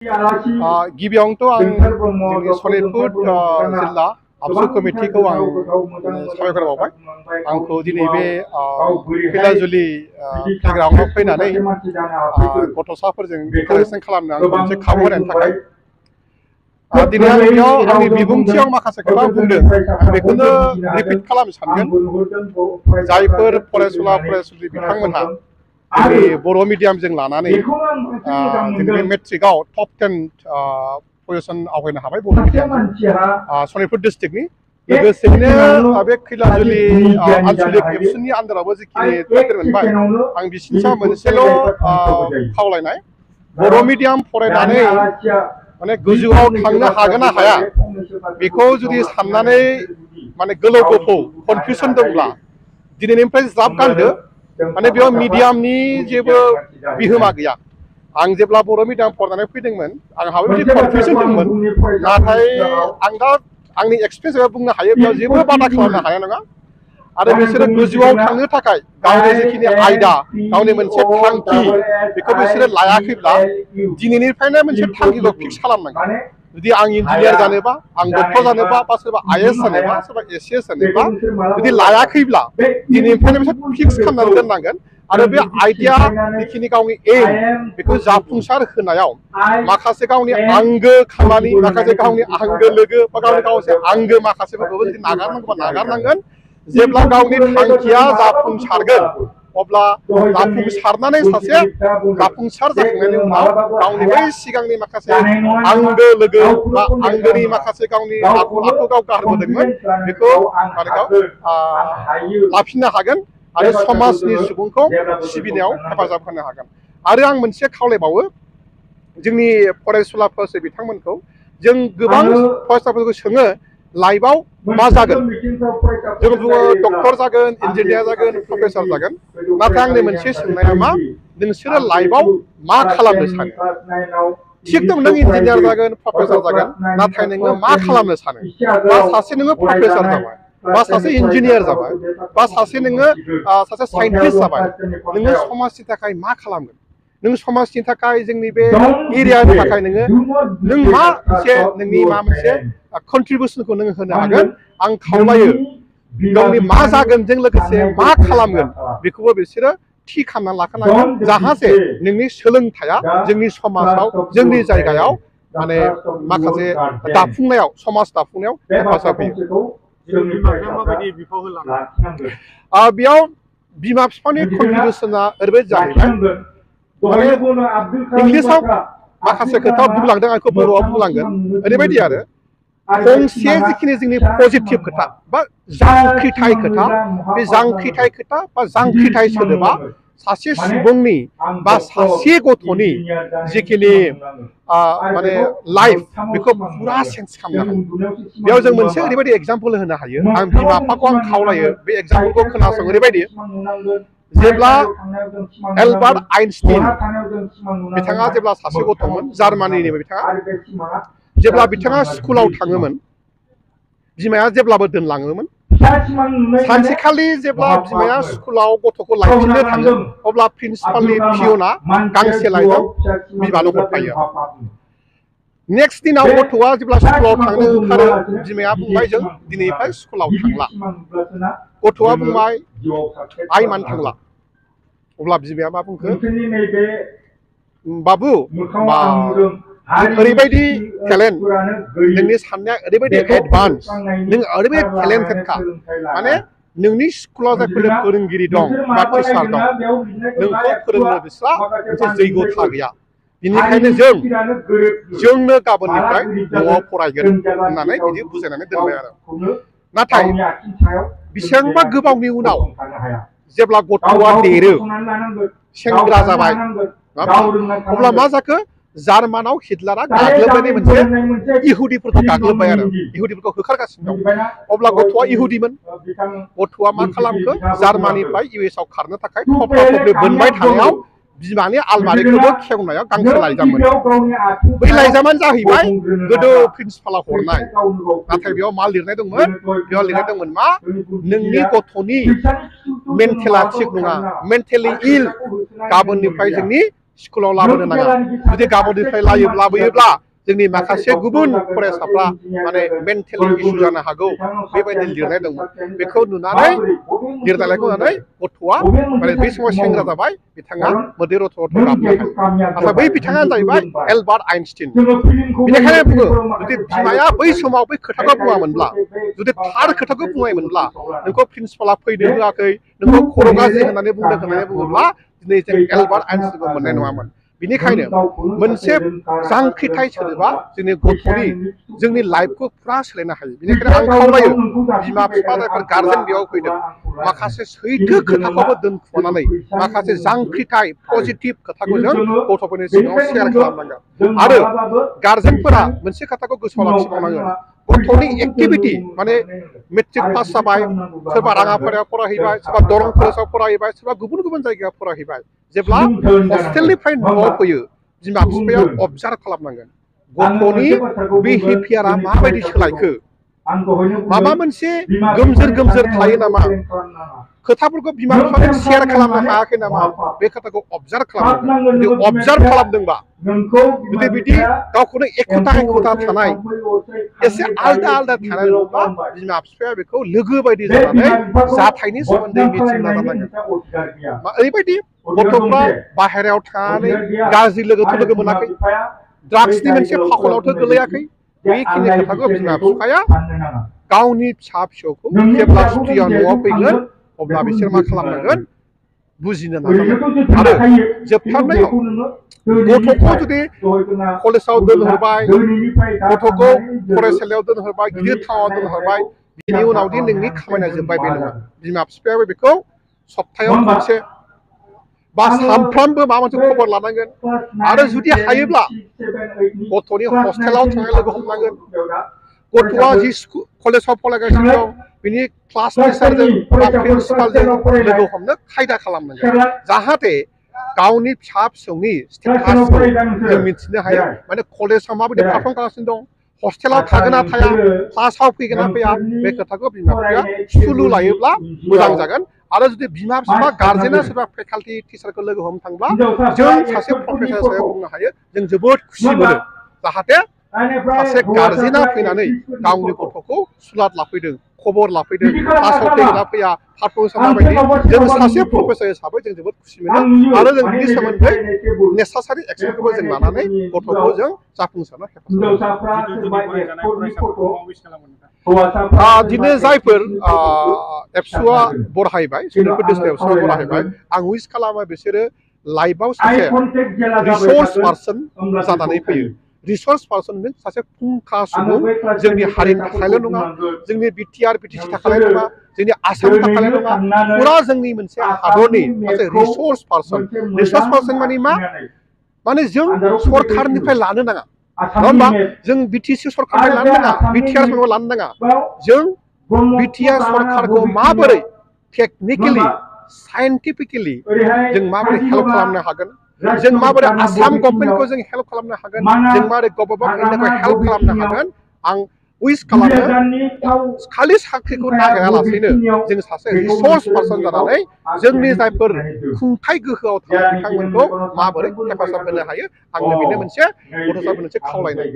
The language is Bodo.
गिबियावनोथ' आं जोंनि सनितपुर जिल्ला आबसु कमिटिखौ आं साबायखर बावबाय आंखौ दिनै बे खैलाजुलि प्लेग्राउन्डआव फैनानै गथ'साफोरजों इन्टारेक्सन खालामनो आं मोनसे खाबु होनायनि थाखाय दिनै आं बेयाव आंनि बिबुंथियाव माखासे खोथा बुंदों आं बेखौनो रिपिट खालामनो सानगोन जायफोर फरायसुला फरायसुलि बिथांमोनहा जोंनि बर' मिडियामजों लानानै जोंनि बे मेट्रिकआव टप 10 पजिशन आवगायनो हाबाय बर' मिडियामजों सनितपुर डिस्ट्रिक्टनि लोगोसेनो बे खैलाजुलि आन्चलिक एबसुनि आन्दारावबो जिखिनि टाइटेल मोनबाय आं बिसिनिसायाव मोनसेल' खावलायनाय बर' मिडियाम फरायनानै माने गोजौआव थांनो हागोन ना हाया बेखौ जुदि साननानै माने गोलाव गोफौ कनफिउसन दंब्ला दिनैनिफ्राय ज्राब गानदो माने बेयाव मिडियामनि जेबो बिहोमा गैया आं जेब्ला बर' मिडियाम फरायनानै फैदोंमोन आंहाबो बिदि कनफिउसन दंमोन नाथाय आं दा आंनि एक्सपिरियेन्सआव बुंनो हायो बेयाव जेबो बादा खालामनो हाया नङा आरो बिसोरो गोजौआव थांनो थाखाय गावनि जिखिनि आयदा गावनि मोनसे थांखि बेखौ बिसोरो लायाखैब्ला दिनैनिफ्रायनो मोनसे थांखिखौ फिक्स खालामनांगोन जुदि आं इन्जिनियार जानोबा आं डक्टर जानोबा बा सोरबा आईएएस जानोबा सोरबा एसीएस जानोबा जुदि लायाखैब्ला दिनैनिफ्रायनो बिसोर फिक्स खालामनानै दोननांगोन आरो बे आइडिया जिखिनि गावनि एम बेखौ जाफुंसार होनायाव माखासे गावनि आंगो खामानि माखासे गावनि आंगो लोगो बा गावनि गावसे आंगो माखासेफोरखौबो जुदि नागारनांगौबा नागारनांगोन जेब्ला गावनि थांखिया जाफुंसारगोन अब्ला जाफुंसारनानै सासे जाफुंसार जाखांनायनि उनाव गावनि बै सिगांनि माखासे आंगो लोगो बा आंगोनि माखासे गावनि आखु गाव गारबोदोंमोन बेखौ लाफिननो हागोन आरो समाजनि सुबुंखौ सिबिनायाव हेफाजाब होनो हागोन आरो आं मोनसे खावलायबावो जोंनि फरायसुला फरायसुलि बिथांमोनखौ जों गोबां फरायसाफोरखौ सोङो लाइफआव मा जागोन जों बुङो डक्टर जागोन इन्जिनियार जागोन प्रफेसर जागोन नाथाय आंनि मोनसे सोंनाया मा नोंसोरो लाइफआव मा खालामनो सानो थिग दं नों इन्जिनियार जागोन प्रफेसर जागोन नाथाय नोङो मा खालामनो सानो बा सासे नोङो प्रफेसर जाबाय बा सासे इन्जिनियार जाबाय बा सासे नोङो सासे साइन्टिस्ट जाबाय नोङो समाजनि थाखाय मा खालामगोन नों समाजनि थाखाय जोंनि बे एरियानि थाखाय नों मा मोनसे नोंनि मा मोनसे कन्ट्रिबिउसनखौ नों होनो हागोन आं खावलायो गावनि मा जागोनजों लोगोसे मा खालामगोन बेखौबो बिसोरो थि खालामना लाखानांगोन जाहाथे नोंनि सोलोंथाइया जोंनि समाजाव जोंनि जायगायाव माने माखासे दाफुंनायाव समाज दाफुंनायाव हेफाजाब होयो बेयाव बिमा बिफानि कन्ट्रिबिउसना ओरैबायदि जाहैबाय माने इंलिसाव माखासे खोथा बुंलांदों आंखौ बर'आव बुंलांगोन ओरैबायदि आरो गंसे जिखिनि जोंनि पजिटिभ खोथा बा जांख्रिथाय खोथा बे जांख्रिथाय खोथा बा जांख्रिथाय सोदोबा सासे सुबुंनि बा सासे गथ'नि जिखिनि माने लाइफ बेखौ पुरा चेन्ज खालामनो हायो बेयाव जों मोनसे ओरैबायदि एग्जाम्पल होनो हायो आं बिमा बिफाखौ आं खावलायो बे एग्जाम्पलखौ खोनासं ओरैबायदि जेब्ला एलबार्ट आइनस्टाइन बिथाङा जेब्ला सासे गथ'मोन जार्मानिनि बिथाङा जेब्ला बिथाङा स्कुलाव थाङोमोन बिमाया जेब्लाबो दोनलाङोमोन सानसेखालि जेब्ला बिमाया स्कुलाव गथ'खौ लायफिननो थाङो अब्ला प्रिन्सिपालनि पियना गांसे लाइजाम बिमानो हरफायो नेक्स्ट दिनाव गथ'आ जेब्ला स्कुलाव थांनो ओंखारो बिमाया बुंबाय जों दिनैनिफ्राय स्कुलाव थांला गथ'आ बुंबाय आइ मानो थांला अब्ला बिमाया मा बुंखो बाबु बा ओरैबायदि टेलेन्ट नोंनि साननाया ओरैबायदि एडभान्स नों ओरैबायदि टेलेन्टेडखा माने नोंनि स्कुलाव जायफोर फोरोंगिरि दं बा टिचार दं नोंखौ फोरोंनो बिस्रा मोनसे जैग'था गैया बेनिखायनो जोंनो गाबोननिफ्राय न'आव फरायगोन होननानै बिदि बुजायनानै दोनबाय आरो नाथाय बेसेबांबा गोबावनि उनाव जेब्ला गथ'आ देरो सेंग्रा जाबाय अब्ला मा जाखो जार्मानाव हिटलारा गाग्लोबनायनि मोनसे इहुदिफोरखौ गाग्लोबबाय आरो इहुदिफोरखौ होखारगासिनो दं अब्ला गथ'आ इहुदिमोन गथ'आ मा खालामखो जार्मानिफ्राय इउएसआव खारनो थाखाय थफ्ला थफ्लि बोनबाय थानायाव बिमानि आलमारिखौबो खेवनायाव गांसे लाइजाम मोनो बै लाइजामानो जाहैबाय गोदो प्रिन्सिपाला हरनाय नाथाय बेयाव मा लिरनाय दंमोन बेयाव लिरनाय दंमोन मा नोंनि गथ'नि मेन्टेला थिग नङा मेन्टेलि इल गाबोननिफ्राय जोंनि स्कुलाव लाबोनो नाङा जुदि गाबोननिफ्राय लाबोयोब्ला जोंनि माखासे गुबुन फरायसाफ्रा माने मेन्टेलि इसु जानो हागौ बेबायदि लिरनाय दंमोन बेखौ नुनानै लिरनायखौ नुनानै गथ'आ माने बे समाव सेंग्रा जाबाय बिथाङा मोदै रथ' रथ' गाबनो हायो नाथाय बै बिथाङा जाहैबाय एलबार्ट आइनस्टाइन बेनिखायनो बुङो जुदि बिमाया बै समाव बै खोथाखौ बुङामोनब्ला जुदि थार खोथाखौ बुङामोनब्ला नोंखौ प्रिन्सिपाला फैनो होआखै नोंखौ खर' गाज्रि होननानै बुङोब्ला दिनै जों एलबार्ट आइनस्टाइनखौ मोननाय नङामोन बेनिखायनो मोनसे जांख्रिथाय सोदोबा जोंनि गथ'नि जोंनि लाइफखौ फुरा सोलायनो हायो बेनिखायनो आं खावलायो बिमा बिफा जायफोर गार्जेन बेयाव फैदों माखासे सैथो खोथाखौबो दोनखुमानानै माखासे जांख्रिथाय पजिटिभ खोथाखौ जों गथ'फोरनि सिगाङाव शेयार खालामनांगोन आरो गार्जेनफोरा मोनसे खोथाखौ गोसोआव लाखिबावनांगोन गथ'नि एक्टिभिटी माने मेट्रिक पास जाबाय सोरबा राङापारायाव फरायहैबाय सोरबा दरं कलेजाव फरायहैबाय सोरबा गुबुन गुबुन जायगायाव फरायहैबाय जेब्ला हस्टेलनिफ्राय न'आव फैयो बिमा बिफाया अबजार्भ खालामनांगोन गथ'नि बिहेभियारा माबायदि सोलायखो माबा मोनसे गोमजोर थायो नामा खोथाफोरखौ बिमा बिफाजों शेयार खालामनो हायाखै नामा बे खोथाखौ अबजार्भ खालामनांगोन जुदि अबजार्भ खालामदोंबा जुदि बिदि गावखौनो एखुथा थानाय एसे आलदा थानाय नङाबा बिमा बिफाया बेखौ लोगो बायदि जानानै जाथायनि सोमोन्दै मिथिनो नाजानांगोन ओरैबायदि गथ'फ्रा बाहेरायाव थानानै गाज्रि लोगो मोनाखै ड्राग्सनि मोनसे फाखनावथ' गोलैयाखै बेखिनि खोथाखौ बिमा बिफाया गावनि फिसा फिसौखौ जेब्ला सुटिया न'आव फैगोन अब्ला बिसोर मा खालामनांगोन बुजिनो नाजानांगोन आरो जोबथारनायाव गथ'खौ जुदि कलेजाव दोनहरबाय गथ'खौ फरायसालियाव दोनहरबाय गिदिर टाउनाव दोनहरबाय बिनि उनावदि नोंनि खामानिया जोब्बाय बे नङा बिमा बिफायाबो बेखौ सप्तायाव खनसे बा सानफ्रामबो माबा मोनसे खबर लानांगोन आरो जुदि हायोब्ला गथ'नि हस्टेलाव थांनाय लोगो हमनांगोन गथ'आ जि कलेजाव फरायगासिनो दं बिनि क्लास टिचारजों बा प्रिन्सिपालजों लोगो हमनो खायदा खालामनांगोन जाहाथे गावनि फिसा फिसौनि स्टेटासखौ जों मिथिनो हायो माने कलेजाव माबायदि पारफर्म खालामगासिनो दं हस्टेलाव थागोन ना थाया क्लासाव फैगोन ना फैया बे खोथाखौ बिमा बिफाया सुलु लायोब्ला मोजां जागोन आरो जुदि बिमा बिफा गार्जेना सोरबा फेकाल्टि टिचारखौ लोगो हमनो थांब्ला जों सासे प्रफेसार सायाव बुंनो हायो जों जोबोद खुसि मोनो जाहाथे सासे गार्जेना फैनानै गावनि गथ'खौ सुलाद लाफैदों खबर लाफैदों क्लासाव फैगोन ना फैया पारफर्मेन्सआ माबायदि जों सासे प्रफेसार हिसाबै जों जोबोद खुसि मोनो आरो जों बिनि सोमोन्दै नेसेसारि एक्सनखौबो जों लानानै गथ'खौ जों जाफुंसारनो हेफाजाब दिनै जायफोर एबसुआ बरायबाय स्टुडेन्टफोर डिस्ट्रिक्ट एबसुआ बरायबाय आं उइस खालामो बिसोरो लाइफआव सासे रिसर्स पार्सन जानानै फैयो रिसर्स पार्सन मिन्स सासे फुंखा सुबुं जोंनि हारिनि थाखायल' नङा जोंनि बिटिआर बिटिसि थाखायल' नङा जोंनि आसामनि थाखायल' नङा फुरा जोंनि मोनसे हादरनि सासे रिसर्स पार्सन माने मा माने जों सरकारनिफ्राय लानो नाङा नङा होमबा जों बिटिसि सरकारनिफ्राय लानो नाङा बिटिआर सरकारखौ लानो नाङा जों बिटिआर सरकारखौ माबोरै टेकनिकेलि साइन्टिफिकेलि जों माबोरै हेल्प खालामनो हागोन जों माबोरै आसाम गभर्नमेन्टखौ जों हेल्प खालामनो हागोन जों माबोरै गभर्नमेन्ट इन्डियाखौ हेल्प खालामनो हागोन आं उइस खालामो खालि साख्रिखौ नागिरालासेनो जों सासे रिसर्स पार्सन जानानै जोंनि जायफोर खुंथाय गोहोआव थानाय बिथांमोनखौ माबोरै हेफाजाब होनो हायो आंनो बेनो मोनसे गथ'साफोरनो मोनसे खावलायनाय